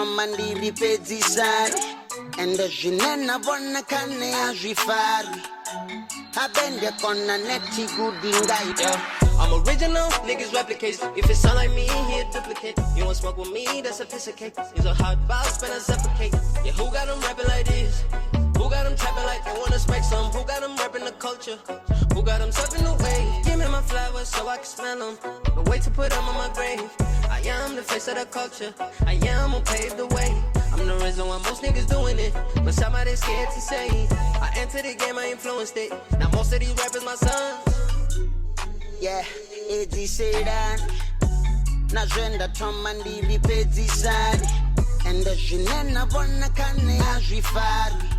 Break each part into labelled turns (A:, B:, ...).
A: thoma ndi ri fhedzisani ende zwine na vhona kha nṋe a zwi fari habe ndi kona nethi gudi nga
B: Yeah, I'm original, niggas replicate. If it sound like me, he a duplicate. You want smoke with me, that's a piece of cake. He's a hot box, but I suffocate. Yeah, who got 'em rapping like this? Who got 'em trapping like they wanna smack some? Who got 'em rapping the culture? Who got 'em surfing the way? Give me my flowers so I can smell 'em. No way to put 'em on my grave. I am the face of the culture. I am who paved the way. I'm the reason why most niggas doing it, but somebody scared to say. I entered the game, I influenced it. Now most of these rappers my sons.
A: Yeah, edziselani na zwe nda thoma ndi ri fhedzisani ende zwine na vhona kha nṋe a zwi fari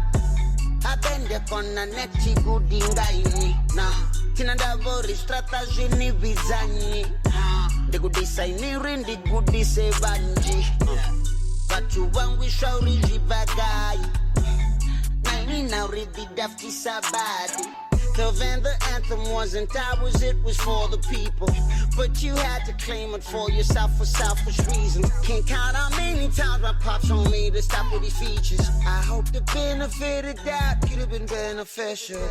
A: habe ndi kona nethi gudi nga ini na thina ndavho ri strata zwini vhidza nnyi ndi gudisa ini ri ndi gudise vhanzhi vhathu vhangwiswa uri zwi bva gai na ini na uri ḓi daftisa badi. The Venda anthem wasn't ours, it was for the people. But you had to claim it for yourself for selfish reasons. Can't count how many times my pops told me to stop with these features. I hope the benefit of that could have been beneficial.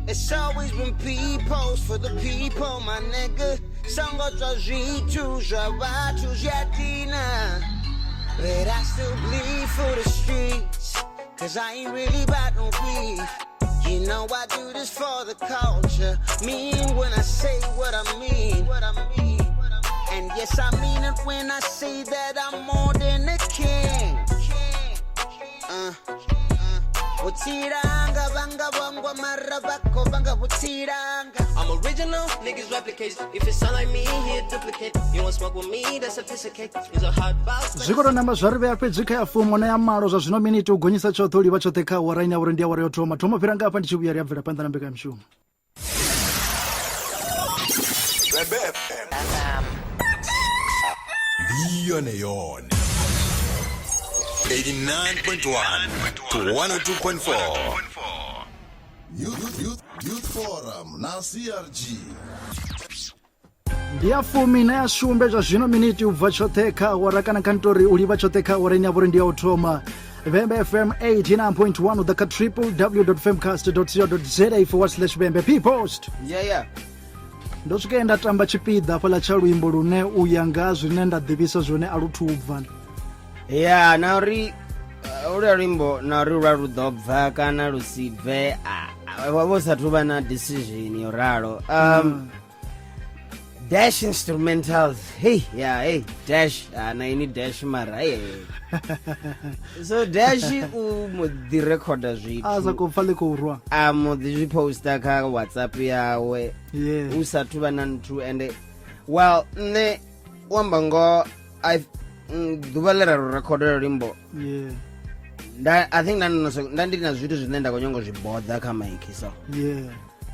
A: It's always been peoples for the people, my nigga. Songo zwa zwithu zwa vhathu zwi dina. But I still bleed for the streets, 'cause I ain't really about no beef. You know I do this for the culture. Mean when I say what I mean. And yes, I mean it when I say that I'm more than a king. Vutsiranga vanga vangwa mara vako vanga vutsiranga.
B: I'm original, niggas replicate. If it sound like me, he a duplicate. You want smoke with me, that's a piece of cake. He's a hot box.
C: Zwi khou tou namba zwa ri vhea fhedzi kha ya fumo na ya malo zwa zwino miniti u gonyisa tshoṱhe u livha tshoṱhe kha awara ine ya vhori ndi awara yo thoma thoma fhira nga hafha ndi tshi vhuya ri a bvela phanḓa na mbekanyamushumo.
D: Vhembe FM ndi yone yone 89.1 to 102.4.
E: Youth, Youth, Youth Forum na CRG.
C: Ndi ya fumi na ya sumbe zwa zwino miniti u bva tshoṱhe kha awara kana kha ntori u livha tshoṱhe kha awara ine ya vhori ndi ya u thoma. Vhembe FM 89.1 u ḓa kha www femcast co za forward slash vhembe p post.
F: Yeah.
C: Ndo swika nda tamba tshipiḓa hafhaḽa tsha luimbo lune u ya nga zwine nda ḓivhisa zwone a lu thu bva.
F: Ya, na uri ulya luimbo na uri lwa lu ḓo bva kana lu si bve, vha vho sathu vha na decision yo ralo. Dash instrumentals, hey, yeah, hey, dash, na ini dash mara, hey, hey. So dash u mo ḓi recorda zwithu
C: a sa khou pfa ḽi khou rwa,
F: a mo ḓi zwi posta kha WhatsApp yawe
C: yeah
F: u sathu vha na nthu. Ende well, nṋe u amba ngoho, ḓuvha ḽe ra lu rekhoda luimbo,
C: yeah
F: nda I think nda ndo no- nda ndi na zwithu zwine nda khou nyanga u zwi boda kha maiki, so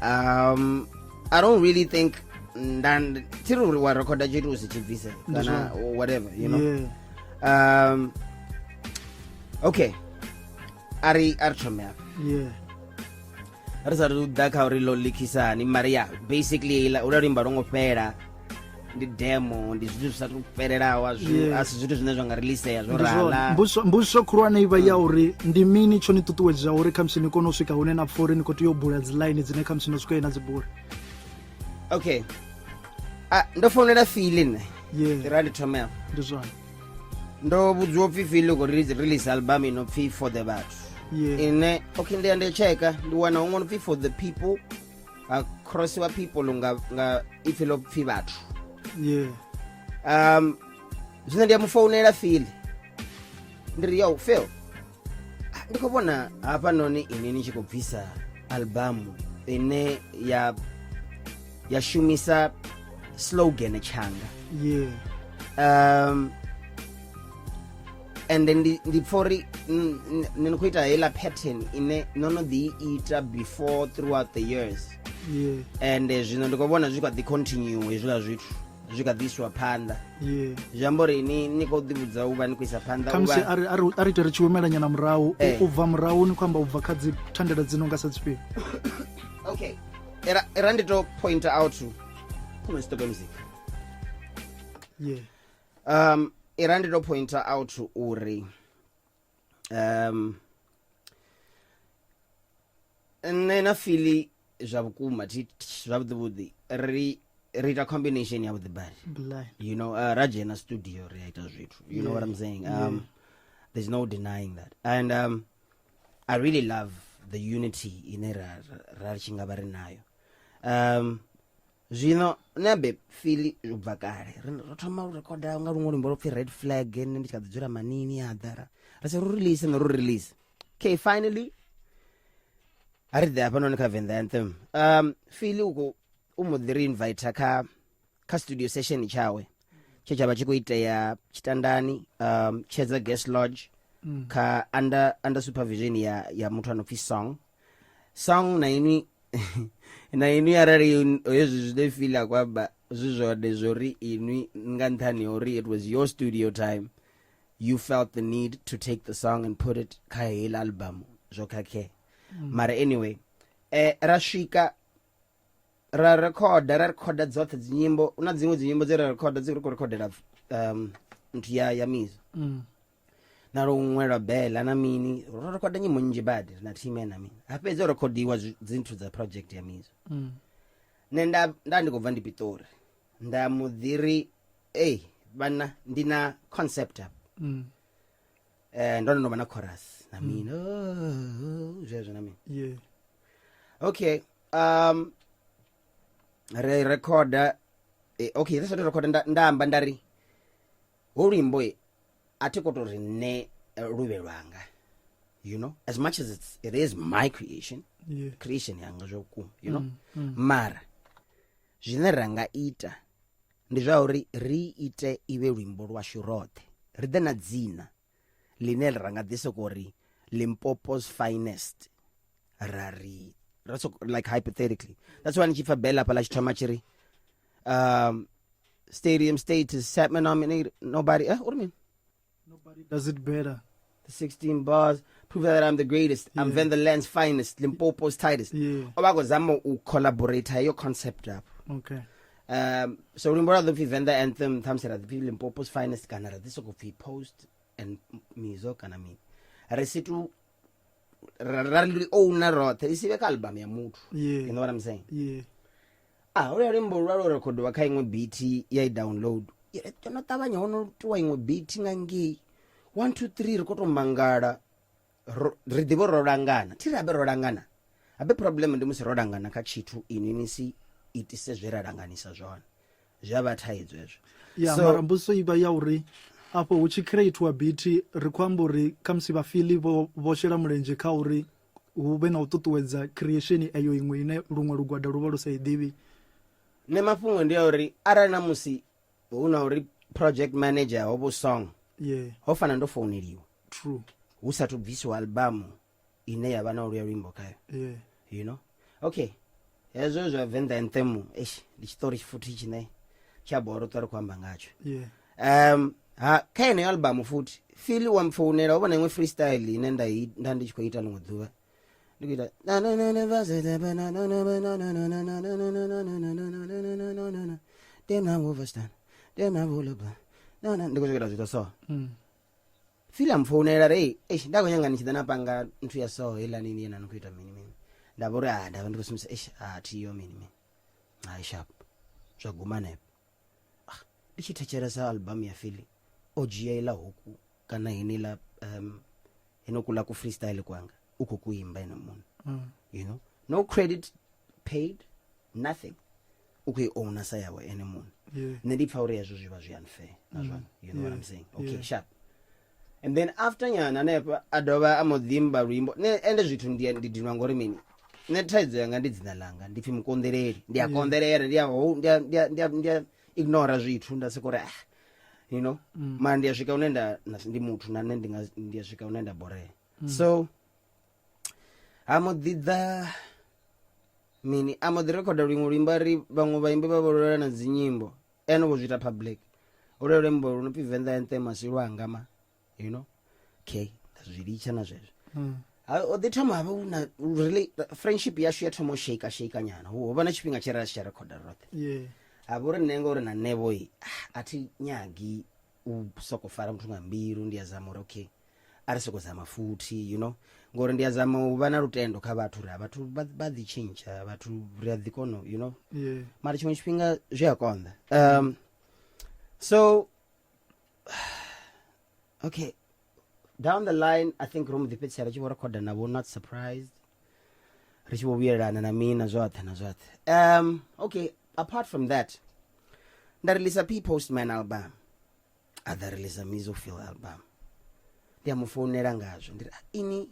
F: I don't really think nda thiri uri wa rekhoda tshithu u si tshi bvise
C: Ndi
F: kana whatever, you know. Okay, a ri thome hafha. Ri sa ri ḓa kha uri ḽo likhisani mara ya basically iḽa ula luimba lwo ngo fhela, ndi demo, ndi zwithu zwi sa tu fhelelaho, a zwi a si zwithu zwine zwa nga releasea zwo
C: Ndi zwone.
F: rala.
C: Mbudziso khulwane ivha ya uri ndi mini tsho ni ṱuṱuwedza uri khamusi ni kone u swika hune na pfa uri ni khou tea u bula dzi line dzine khamusi no swika na dzi bula?
F: Okay, ah, ndo founela Fili nṋe. Ra ndi thome afho.
C: Ndi zwone.
F: Ndo vhudziwa upfhi Fili u khou release album ino pfhi For the Vhathu. Ine okay, ndi ya ndi tsheka, ndi wana huṅwe no pfhi For the People, ha crossiwa people nga ipfi ḽo pfhi vhathu. Zwino ndi ya mu founela Fili, ndi ri, "Yo Phil, ah, ndi khou vhona hafhanoni ini ni tshi khou bvisa albamu ine ya shumisa slogan tshanga." And ndi pfa uri ni khou ita heiḽa pattern ine no no ḓi ita before throughout the years. And zwino ndi khou vhona zwi kha ḓi continue hezwiḽa zwithu, zwi kha ḓi isiwa phanḓa. Zwi amba uri ni khou ḓi vhudza u vha ni khou isa phanḓa u
C: Khamusi a ri ite ri tshi humela nyana murahu. U bva murahu ni khou amba u bva kha dzi thandela dzi no nga sa dzifhio?
F: Okay, era ndi to point out, come stop music.
C: Yeah.
F: Ira ndi to pointer out uri nṋe na Philly zwa vhukuma thi zwavhuḓi vhuḓi ri ri ita combination ya vhuḓi badi.
C: Blind.
F: You know, ra dzhena studio ri a ita zwithu. You know what I'm saying? There's no denying that. And I really love the unity ine ra ra tshi nga vha ri nayo. Zwino nṋe abe Philly u bva kale ro thoma u rekoda nga luṅwe luimbo lwo pfi Red Flag, nṋe ndi tshi kha ḓi dzula Manini, a ḓa ra se ro release no ro release. Okay, finally a ri ḓe hafhanoni kha Venḓa Anthem. Philly u khou u mbo ḓi ri invite kha studio session tshawe tshe tsha vha tshi khou itea tshitandani, Tshedza Guest Lodge, kha under supervision ya muthu ano pfi Song. Song na inwi na inwi arali hezwi zwine Philly a khou amba zwi zwone zwori inwi nga nṱhani ha uri it was your studio time, you felt the need to take the song and put it kha heiḽa album, zwo khakhea. Mara anyway, ra swika ra rekhoda, ra rekhoda dzoṱhe dzinyimbo. Hu na dziṅwe dzinyimbo dze ra rekhoda dzi ri khou rekhodela nthu ya Mizo na luṅwe lwa bela na mini. Ro rekhoda nyimbo nnzhi badi na team na mini, ha fhedza u rekhodiwa dzinthu dza project ya Mizo. Nṋe nda ndi khou bva ndi Pitori, nda mu ḓi ri ei vhana ndi na concept apa. Ndo no vha na chorus na mini, oh, zwezwo na mini. Okay, re recorda, okay, ri sathu recorda nda amba nda ri ho luimbo a thi khou tou ri nṋe luvhe lwanga, you know, as much as it is my creation, creation yanga zwa vhukuma, you know. Mara zwine ra nga ita ndi zwa uri ri ite ive luimbo lwashu roṱhe, ri ḓe na dzina ḽine ra nga ḓi soko ri Limpopo's finest, ra ri ra soko, like hypothetically, that's why ni tshi pfa bela hafhaḽa tshi thoma tshi ri stadium status Satman nominated nobody, uri mini?
C: Nobody does it better.
F: The 16 bars prove that I'm the greatest. I'm Venḓa land's finest, Limpopo's tightest. O vha khou zama u collaborate heyo concept afho. So luimbo lwa ḓo pfi Venḓa Anthem, ṱhamusi ra ḓi pfi Limpopo's finest, kana ra ḓi sokou pfi Post and Mizo kana mini, ri si tu ra ri owner roṱhe, i si vhe kha album ya muthu. You know what I'm saying?
C: Yeah.
F: Ah, holuya luimbo lwa lwo rekhodiwa kha iṅwe beat ya i download, yo no ṱavhanya ho no tiwa iṅwe beat nga ngei 1 2 3, ri khou tou mangala. Ri ḓivha uri ro langana, thi ri habe ro langana, habe problem ndi musi ro langana kha tshithu inwi ni si itise zwe ra langanisa zwone, zwi a vha thaidzo hezwo.
C: Ya. Mara mbudziso i vha ya uri afho hu tshi creatiwa beat, ri khou amba uri khamusi vha Philly vho shela mulenzhe kha uri hu vhe na u ṱuṱuwedza creation eyo iṅwe ine luṅwe lugwada lu vha lu sa i ḓivhi.
F: Nṋe mafhungo ndi a uri arali na musi hu na uri project manager ho vho Song, ho fana ndo founeliwa hu sathu bvisiwa albamu ine ya vha na uluya luimbo khayo. You know, okay, hezwo zwa Venḓa Anthem, eish, ndi tshiṱori futhi tshine tsha bora u ṱwa ri khou amba ngatsho. Ha kha yeneyo albamu futhi Philly wa mpfounela, ho vha na iṅwe freestyle ine nda nda ndi tshi khou ita ḽiṅwe ḓuvha, ndi khou ita ndi khou swikela zwithu so. Philly a mpfounela ri eish, nda khou nyanga ni tshi ḓa na panga nthu ya so heiḽani ini yena ni khou ita mini mini. Nda vha uri a nda vha ndi khou sumbisa eish, a thiyo mini mini, hai sharp, zwa guma hanefho. Ah, ndi tshi thetshelesa album ya Philly, o dzhia iḽa huku kana heneiḽa henokuḽa ku freestyle kwanga u khou kuimba ene muṋe. You know, no credit paid, nothing, u khou i owner sa yawe ene muṋe. Nṋe ndi pfa uri hezwo zwi vha zwi unfair na zwone, you know what I'm saying? Okay. Sharp. And then after nyana hanefha a dovha a mbo ḓi imba luimbo. Nṋe ende zwithu ndi dinwa ngori mini, nṋe thaidzo yanga ndi dzina ḽanga, ndi pfi mukonḓeleli, ndi a konḓelela, ndi a ndi a ndi a ndi a ndi a ignora zwithu, nda soko uri ah, you know. Mara ndi a swika hune nda ndi muthu na nṋe ndi nga ndi a swika hune nda borea. So ha mbo ḓi ḓa mini, a mbo ḓi rekhoda luṅwe luimbo, a ri vhaṅwe vhaimbi vha vho lwela na dzinyimbo, ene vho zwi ita public, holuya luimbo lu no pfi Venḓa Anthem a si lwanga ma, you know. Okay, nda zwi litsha na zwezwo. Ha, o ḓi thoma havha hu na really friendship yashu ya thoma u shake shake nyana, ho vha na tshifhinga tshe ra si tsha rekhoda roṱhe. Ha vha uri nṋe ngori na nṋe vho a thi nyagi u soko fara muthu nga mbilu, ndi a zama uri okay a ri soko zama futhi, you know, ngori ndi a zama u vha na lutendo kha vhathu uri vhathu vha ḓi tshintsha, vhathu ri a ḓi kona, you know. Mara tshiṅwe tshifhinga zwi a konḓa. So okay, down the line I think ro mbo ḓi fhedzisela ri tshi vho rekhoda navho Not Surprised, ri tshi vho vhuyelelana na mina zwoṱhe na zwoṱhe. Okay, apart from that, nda releasa P Postman album, a ḓa releasa Mizo Phyll album. Ndi a mu founela ngazwo, ndi ri, ini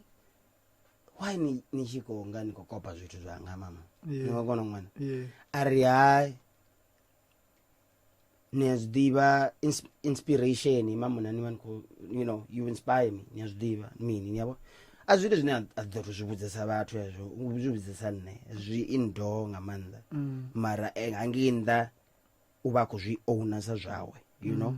F: why ni tshi khou nga ni khou kopa zwithu zwanga mama? Ni khou kona ṅwana? A ri hai, ni a zwi ḓivha inspiration mamuna, ni vha ni khou, you know, you inspire me, ni a zwi ḓivha mini, ni yavho a zwithu zwine a ḓo to zwi vhudzesa vhathu hezwo, u zwi vhudzesa nṋe zwi indoor nga maanḓa, mara hangei nnḓa u vha a khou zwi owner sa zwawe, you know.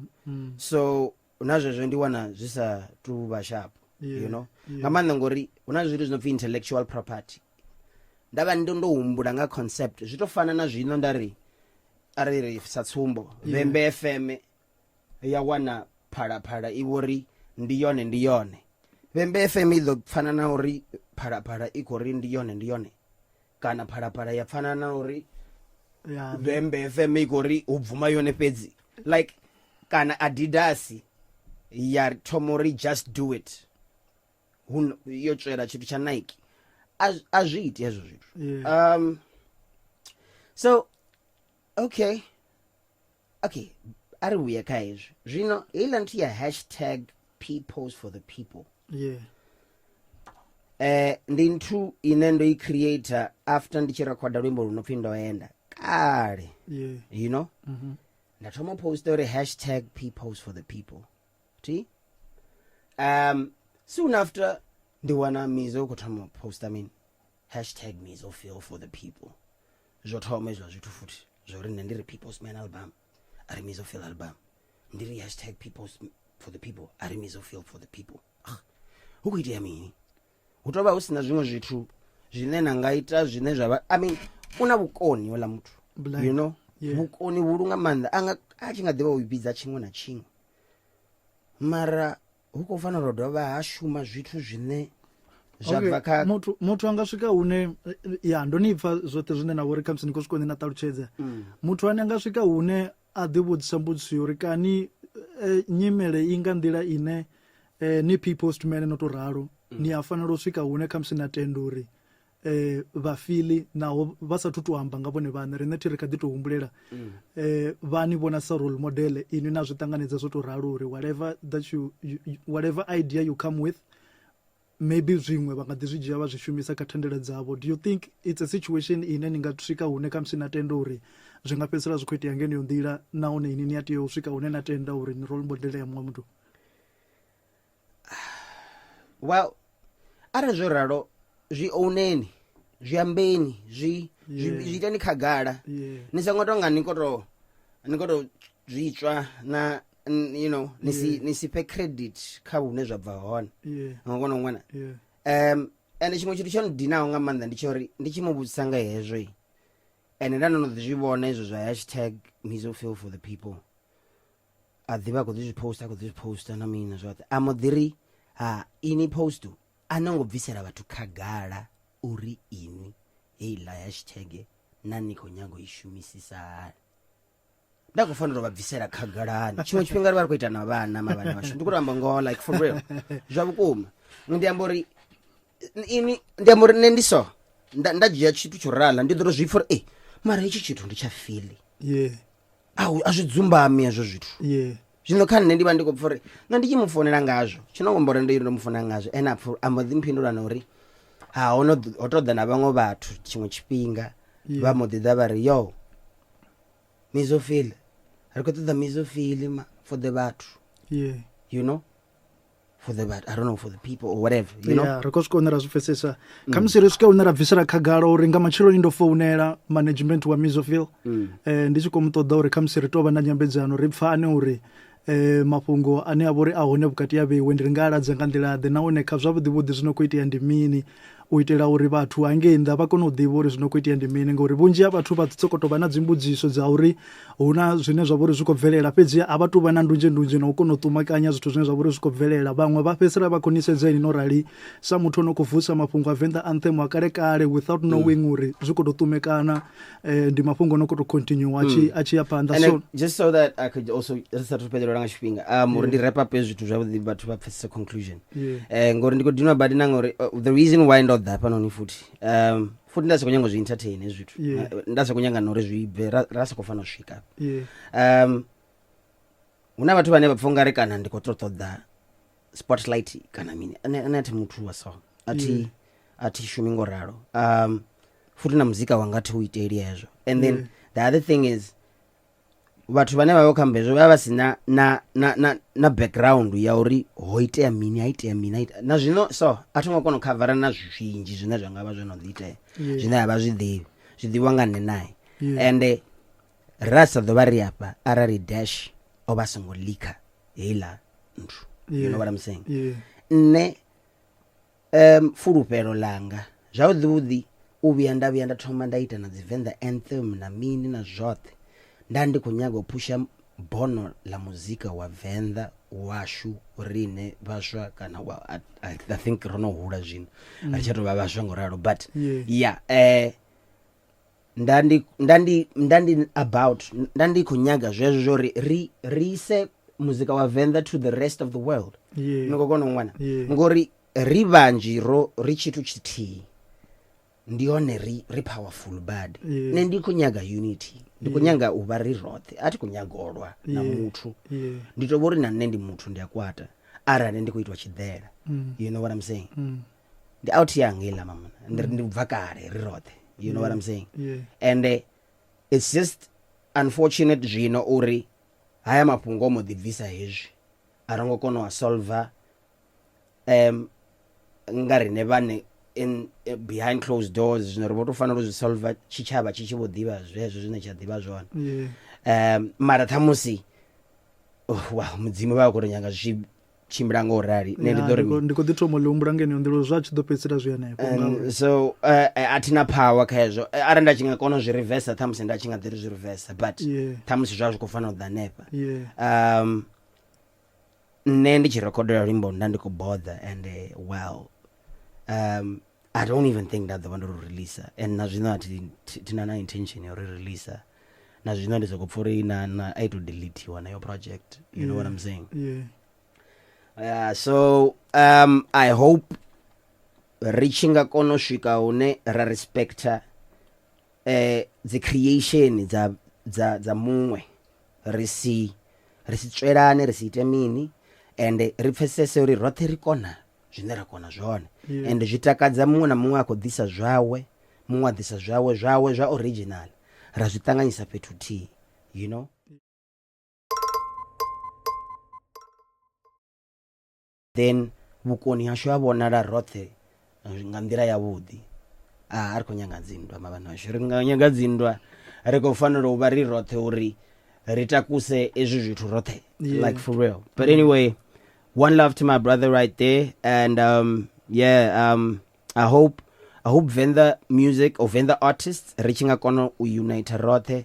F: So na zwezwo ndi wana zwi sa tu vha sharp, you know, nga maanḓa ngori hu na zwithu zwi no pfi intellectual property. Nda vha ndo humbula nga concept, zwi to fana na zwino nda ri a ri ri sa tsumbo Vhembe FM ya wana Phalaphala i vho ri ndi yone ndi yone, Vhembe FM i ḓo pfana na uri Phalaphala i khou ri ndi yone ndi yone, kana Phalaphala ya pfana na uri Vhembe FM i khou ri hu bvuma yone fhedzi, like kana Adidas ya thoma uri just do it, hu yo tswela tshithu tsha Nike, a zwi iti hezwo zwithu. So okay, a ri vhuye kha hezwi zwino, heiḽa nthu ya hashtag Peoples for the people. Ndi nthu ine ndo i creator after ndi tshi rekhoda luimbo lu no pfi Ndo Enda kale, you know. Nda thoma post uri hashtag Peoples for the people thi. Soon after ndi wana Mizo khou thoma posta mini, hashtag Mizo Phyll for the people. Zwo thoma hezwiḽa zwithu futhi zwo ri nṋe ndi ri People's Man album, a ri Mizo Phyll album, ndi ri hashtag Peoples for the people, a ri Mizo Phyll for the people. Hu khou itea mini? Hu tou vha hu sina zwiṅwe zwithu zwine na nga ita zwine zwa vha, I mean, u na vhukoni houḽa muthu, you know, vhukoni vhulu nga maanḓa, anga a tshi nga ḓivha u vhidza tshiṅwe na tshiṅwe, mara hu khou fanela u dovha ha shuma zwithu zwine zwa bva kha
C: muthu anga swika hune ya ndo ni pfa zwoṱhe zwine na vhori khamusi ni khou swika ni na ṱalutshedza. Muthu ane anga swika hune a ḓi vhudzisa mbudziso uri kani nyimele i nga nḓila ine ni P Postman no to ralo, ni a fanela u swika hune khamusi na tenda uri vhafili naho vha sathu to amba nga vhone vhaṋe, riṋe thi ri kha ḓi to humbulela, vha ni vhona sa role model, inwi na zwi ṱanganedza zwo to ralo uri whatever that you, you whatever idea you come with, maybe zwiṅwe vha nga ḓi zwi dzhia vha zwi shumisa kha thandela dzavho. Do you think it's a situation ine ni nga swika hune khamusi na tenda uri zwi nga fhedzisela zwi khou itea ngeneyo nḓila, nahone ini ni a tea u swika hune na tenda uri ni role model ya muṅwe muthu?
F: Well, arali zwo ralo zwi owneni, zwi ambeni, zwi zwi iteni khagala, ni songo tonga ni khou to zwi tswa na, you know, ni si fhe credit kha hune zwa bva hone. Nga kona u ṅwana. Ende tshiṅwe tshithu tsho ndinaho nga maanḓa ndi tsha uri ndi tshi mu vhudzisa nga hezwo, ende nda ndo no ḓi zwi vhona hezwo zwa hashtag Mizo Phyll for the people, a ḓivha a khou ḓi zwi posta, a khou ḓi zwi posta na mina zwoṱhe, a mo ḓi ri ha ini post a no ngo bvisela vhathu khagala uri ini heiḽa hashtag na ni khou nyaga u i shumisisa hani. Nda khou fanela u vha bvisela khagalani. Tshiṅwe tshifhinga ri vha ri khou ita na vhana mavhana vhashu, ndi khou to amba ngoho, like for real, zwa vhukuma. Ndi amba uri ini, ndi amba uri nṋe ndi so nda dzhia tshithu tsho rala, ndi ḓo to zwi pfa uri mara hetshi tshithu ndi tsha fili, a zwi dzumbami hezwo zwithu. Zwino kha nṋe ndi vha ndi khou pfa uri nṋe ndi tshi mu founela ngazwo, tshino ngomba uri ndi ndo mu founela ngazwo, ene a mbo ḓi mphindula na uri ha ho no ho ṱoḓa na vhaṅwe vhathu tshiṅwe tshifhinga vha mbo ḓi ḓa vha ri yo Mizo Phyll, ri khou ṱoḓa Mizo Phyll ma for the vhathu, you know, for the I don't know, for the people or whatever, you know.
C: Ri khou swika hune ra zwi pfesesa. Khamusi ri swike hune ra bvisela khagala uri nga matsheloni ndo founela management wa Mizo Phyll, ndi tshi khou mu ṱoḓa uri khamusi ri tou vha na nyambedzano, ri pfane uri mafhungo ane a vha uri a hone vhukati ha vheiwe ndi ri nga aladza nga nḓila ḓe, nahone kha zwavhuḓi vhuḓi zwino khou itea ndi mini. U itela uri vhathu hangei nnḓa vha kone u ḓivha uri zwino khou itea ndi mini, ngori vhunzhi ha vhathu vha sokou tou vha na dzimbudziso dza uri hu na zwine zwa vha uri zwi khou bvelela, fhedzi a vha tou vha na ndunzhe ndunzhe na u kona u ṱumakanya zwithu zwine zwa vha uri zwi khou bvelela. Vhaṅwe vha fhedzisela vha khou nisedza ini no rali sa muthu o no khou vusa mafhungo a Venḓa Anthem a kale kale without knowing uri zwi khou tou ṱumekana, ndi mafhungo o no khou tou continue a tshi ya phanḓa.
F: And
C: so
F: just so that I could also ri sa thu fhedzelwa nga tshifhinga uri ndi wrap up hezwi zwithu zwavhuḓi, vhathu vha pfesese conclusion. Ngori ndi khou dinwa badi na ngori the reason why ndo ḓa hafhanoni futhi, futhi nda sa khou nyanga u zwi entertain hezwi zwithu. Nda sa khou nyanga na uri zwi bve ra sa khou fanela u swika. Hu na vhathu vhane vha pfha ungari kana ndi khou tou ṱoḓa spotlight kana mini. Nṋe a thi muthu wa so, a thi a thi shumi ngo ralo. Futhi na muzika wanga thi u iteli hezwo. And then the other thing is vhathu vhane vha vha khou amba hezwo vha vha si na na background ya uri ho itea mini, ha itea mini, ha itea na zwino. So a thi ngo kona u khavara na zwinzhi zwine zwa nga vha zwo no ḓi itea zwine a vha zwi ḓivhi, zwi ḓivhiwa nga nṋe nae. Ende ra sa ḓo vha ri afha arali Dash o vha songo leaka heiḽa nthu, you know what I'm saying?
C: Yeah.
F: Nṋe fulufhelo langa zwavhuḓi vhuḓi u vhuya nda vhuya nda thoma nda ita na dzi Venḓa Anthem na mini na zwoṱhe, nda ndi khou nyaga u phusha bono ḽa muzika wa Venḓa washu riṋe vhaswa kana wa, I think ro no hula zwino, ri tsha tou vha vhaswa ngo ralo, but yeah, nda ndi about nda ndi khou nyaga zwezwo zwo ri ri ise muzika wa Venḓa to the rest of the world. Ni khou kona u ṅwana? Ngori ri vhanzhi, ro ri tshithu tshithihi, ndi hone ri powerful badi. Nṋe ndi khou nyaga unity, ndi khou nyaga u vha ri roṱhe, a thi khou nyaga u lwa na muthu. Ndi to vha uri na nṋe ndi muthu, ndi a kwata arali ndi khou itwa tshiḓela, you know what I'm saying? Ndi out yanga iḽa mama, ndi ri ndi bva kale ri roṱhe, you know what I'm saying?
C: Yeah.
F: And it's just unfortunate zwino uri haya mafhungo o mo ḓi bvisa hezwi, a ro ngo kona u a solver nga riṋe vhane in behind closed doors. Zwino ri vho tou fanela u zwi solver tshitshavha tshi tshi vho ḓivha zwezwo zwine tsha ḓivha zwone. Mara ṱhamusi, oh, well, mudzimu vha vha khou tou nyaga zwi tshi tshimbila ngo rali, nṋe ndi ḓo ri
C: Ndi khou ḓi thoma u ḽi humbula nga heneyo nḓila uri zwa tshi ḓo fhedzisela zwi hanefho ngauri
F: So a thina power kha hezwo. Arali nda tshi nga kona u zwi reversa, ṱhamusi nda tshi nga ḓi ri zwi reversa, but ṱhamusi zwa zwi khou fanela u ḓa hanefha. Nṋe ndi tshi rekhodela luimbo nda ndi khou boḓa and well, I don't even think nda ḓo vha ndo lu releasa, and na zwino a thina na intention ya uri releasa. Na zwino ndi soko pfha uri na a i to deletiwa na yo project, you know what I'm saying?
C: Yeah.
F: So I hope ri tshi nga kona u swika hune ra respecta dzi creation dza muṅwe, ri si tswelane, ri si ite mini, and ri pfesese uri roṱhe ri kona zwine ra kona zwone. And zwi takadza muṅwe na muṅwe a khou ḓisa zwawe, muṅwe a ḓisa zwawe, zwawe zwa original, ra zwi ṱanganyisa fhethu thihi, you know? Then vhukoni hashu ha vhonala roṱhe nga nḓila yavhuḓi. A ri khou nyaga dzinndwa mavhana ashu, ri nga nyaga dzinndwa, ri khou fanela u vha ri roṱhe uri ri takuse ezwi zwithu roṱhe. Like for real. But anyway, one love to my brother right there, and yeah, I hope Venḓa music or Venḓa artists ri tshi nga kona u unite roṱhe,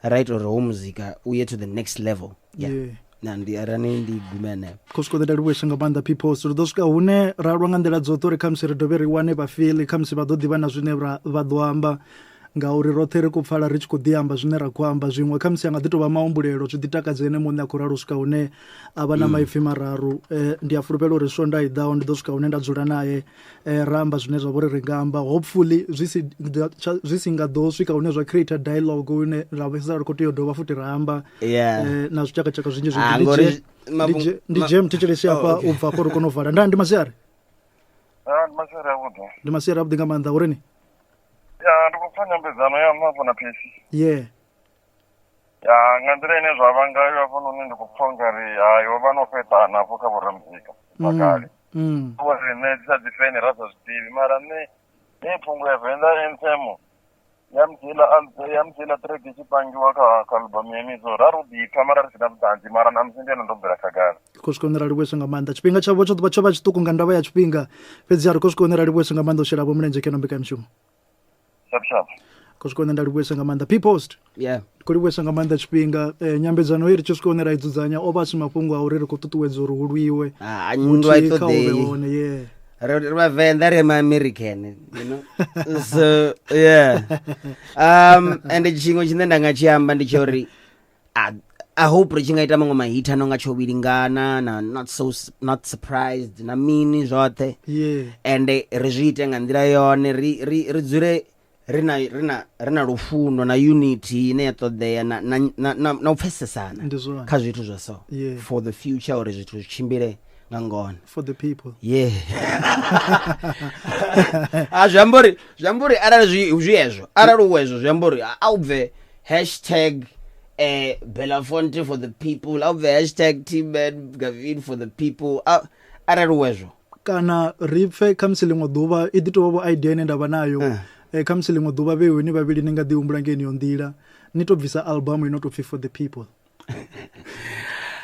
F: right, uri ho muzika u ye to the next level, yeah. Na ndi arani ndi gume hanefho.
C: Khou swika nda livhuwesa nga maanḓa people. So ri ḓo swika hune ra lwa nga nḓila dzoṱhe uri khamusi ri dovhe ri wane vhafili, khamusi vha ḓo ḓivha na zwine vha ḓo amba, ngauri roṱhe ri khou pfala ri tshi khou ḓi amba zwine ra khou amba. Zwiṅwe khamusi a nga ḓi tou vha mahumbulelo, zwi ḓi takadza ene muṋe a khou ralo u swika hune a vha na maipfi mararu. Ndi a fulufhela uri swonda i ḓaho ndi ḓo swika hune nda dzula nae, ra amba zwine zwa vha uri ri nga amba, hopefully zwi si nga ḓo swika hune zwa create dialogue hune ra vhesa ri khou tea u dovha futhi ra amba. Na zwitshakatshaka zwinzhi zwinzhi.
F: Ah,
C: Ndi
F: ngori
C: ndi jam thetshelesi
F: Oh,
C: afha.
F: Okay.
C: U bva afho ri kone u vala. Nda ndi masiari.
G: Ah, ndi masiari avhuḓi.
C: Ndi masiari avhuḓi nga maanḓa urini.
G: Ya, ndi khou pfa nyambedzano ya hafho na Phesi. Ya, nga nḓila ine zwa vha ngayo hafhanoni ndi khou pfa ungari hai, ho vha no fheṱana hafho kha vhoramuzika bva kale. Wa riṋe dzi sa dzi feni ra sa zwi ḓivhi, mara nṋe heyi phungo ya Venḓa Anthem Ya musi heiḽa ya musi heiḽa track i tshi pangiwa kha kha album ya Mizo ra ro ḓi pfa mara ri si na vhuṱanzi mara ṋamusi ndi ene ndo bvela khagala.
C: Khou swika hune ra livhuwesa nga maanḓa tshifhinga tshavho tsho ḓovha tsho vha tshiṱuku nga ndavha ya tshifhinga fhedzi a ri khou swika hune ra livhuwesa nga maanḓa u shela vho mulenzhe kha ino mbekanyamushumo.
G: Sharp sharp.
C: Khou swika hune nda livhuwesa nga maanḓa P Post.
F: Yeah.
C: Ndi khou livhuwesa nga maanḓa tshifhinga eh, nyambedzano i ri tshi swika hune ra i dzudzanya o vha a si mafhungo a uri ri khou ṱuṱuwedza uri hu lwiwe.
F: Ah, nndwa i
C: Vhuthihi kha hu vhe
F: ṱoḓei.
C: hone yeah.
F: Ri ri vhavenḓa ri ma-american you know so yeah and tshiṅwe tshine nda nga tshi amba ndi tsha uri I hope ri tshi nga ita maṅwe mahit ano nga tshovhilingana na not so not surprised na mini zwoṱhe
C: Yeah.
F: and ri zwi ite nga nḓila yone ri ri ri dzule ri na ri na ri na lufuno na unity ine ya ṱoḓea na na na, na, na u pfesesana
C: Ndi zwone.
F: kha zwithu zwa so
C: Yeah.
F: for the future uri zwithu zwi tshimbile nga ngona
C: For the people.
F: yeah a zwi amba uri zwi amba uri arali zwi zwi hezwo arali u hezwo zwi amba uri a u bve hashtag eh Belafonte for the people a u bve hashtag T-Man Gavin for the people A- arali u hezwo
C: Kana ri pfe khamusi ḽiṅwe ḓuvha i ḓi tovha vho idea ine nda vha nayo eh, khamusi ḽiṅwe ḓuvha vhe ni vhavhili ni nga ḓi humbula nga yeneyo nḓila ni to bvisa album ino to pfi for the people.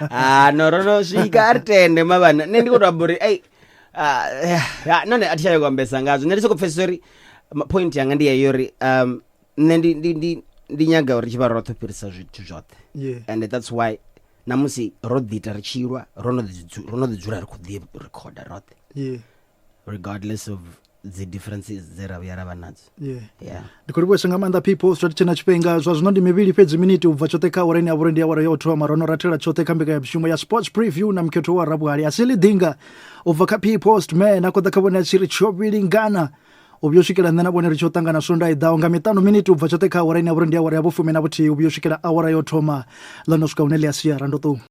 F: Ah no ro no swika a ri tende mavhana nṋe ndi khou to amba uri ei ah, ya, nahone a thi tsha nyaka u ambesa ngazwo nṋe ndi soko pfesesa uri point yanga ndi yeyo uri nṋe ndi ndi ndi ndi nyaga uri tshi vha roṱhe u fhirisa zwithu zwoṱhe
C: Yeah.
F: and that's why namusi ro ḓi ita ri tshi lwa ro no ḓi dzu- ro no ḓi dzula ri khou ḓi recorda roṱhe
C: Yeah.
F: regardless of dzi differences dze ra vhuya ra vha nadzo
C: Yeah.
F: yeah
C: Ndi khou livhuwesa nga maanḓa people zwa tshi na tshifhinga zwa zwino ndi mivhili fhedzi miniti u bva tshoṱhe kha awara ine ya vha uri ndi awara ya u thoma ro no rathela tshoṱhe kha mbekanyamushumo ya sports preview na mukhetho wa rabwali a si ḽiḓinga u bva kha p post man a khou ḓa kha vhone a tshi ri tsho vhilingana u vhuya u swikela nṋe na vhone ri tshi u ṱangana swonda i ḓaho nga miṱanu miniti u bva tshoṱhe kha awara ine ya vha uri ndi awara ya vhufumi na vhuthihi u vhuya u swikela awara yo thoma ḽo no swika hune ḽi a siara ndo ṱuwa.